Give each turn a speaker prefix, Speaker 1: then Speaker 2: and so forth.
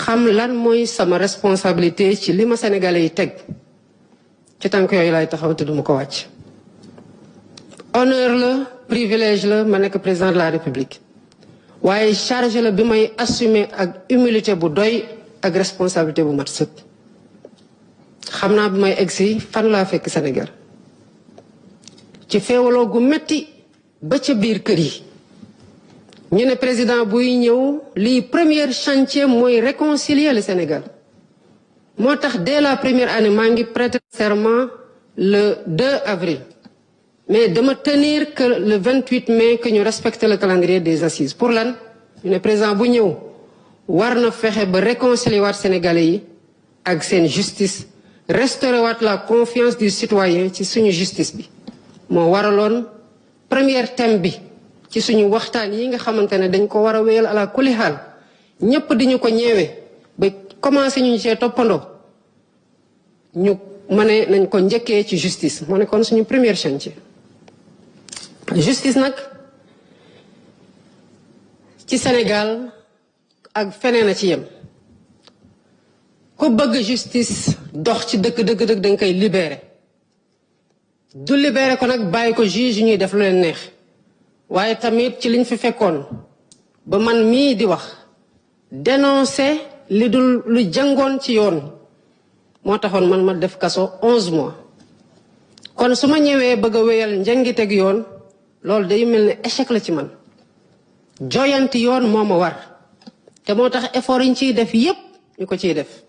Speaker 1: xam lan mooy sama responsabilité ci li ma sénégalais yi teg ci tànk yooyu lay taxaw te duma ko wàcc. honneur la privilège la ma nekk président de la république waaye charge la bi may assumer ak humilité bu doy ak responsabilité bu mat sëkk. xam naa bi may egsi fan laa fekk Sénégal ci feewaloo gu metti ba ca biir kër yi. ñu ne président buy ñëw lii premier chantier mooy réconcilier le Sénégal moo tax dès la première année maa ngi prêter serment le 2 avril mais dama tenir que le 28 mai que ñu respecte le calendrier des assises pour lan ñu ne président bu ñëw war na fexe ba réconcilier waat sénégalais yi ak seen justice restaurer waat la confiance du citoyen ci suñu justice bi moo waraloon premier thème bi ci suñu waxtaan yi nga xamante ne dañ ko war a wéyal ala kulli xaal ñëpp di ñu ko ñeewee ba commencé ñu cee toppandoo ñu ma ne nañ ko njëkkee ci justice moo nekkoon suñu premier chantier. justice nag ci Sénégal ak feneen a ci yem ku bëgg justice dox ci dëkk da nga koy libérer du libérer ko nag bàyyi ko juge yi ñuy def lu leen neex. waaye tamit ci liñ fi fekkoon ba man mii di wax dénoncer li dul lu jàngoon ci yoon moo taxoon man ma def kaso 11 mois kon su ma ñëwee bëgg a wéyal njëngiteg yoon loolu day mel ne échec la ci man joyanti yoon moo ma war te moo tax effort yi ñu ciy def yépp ñu ko ciy def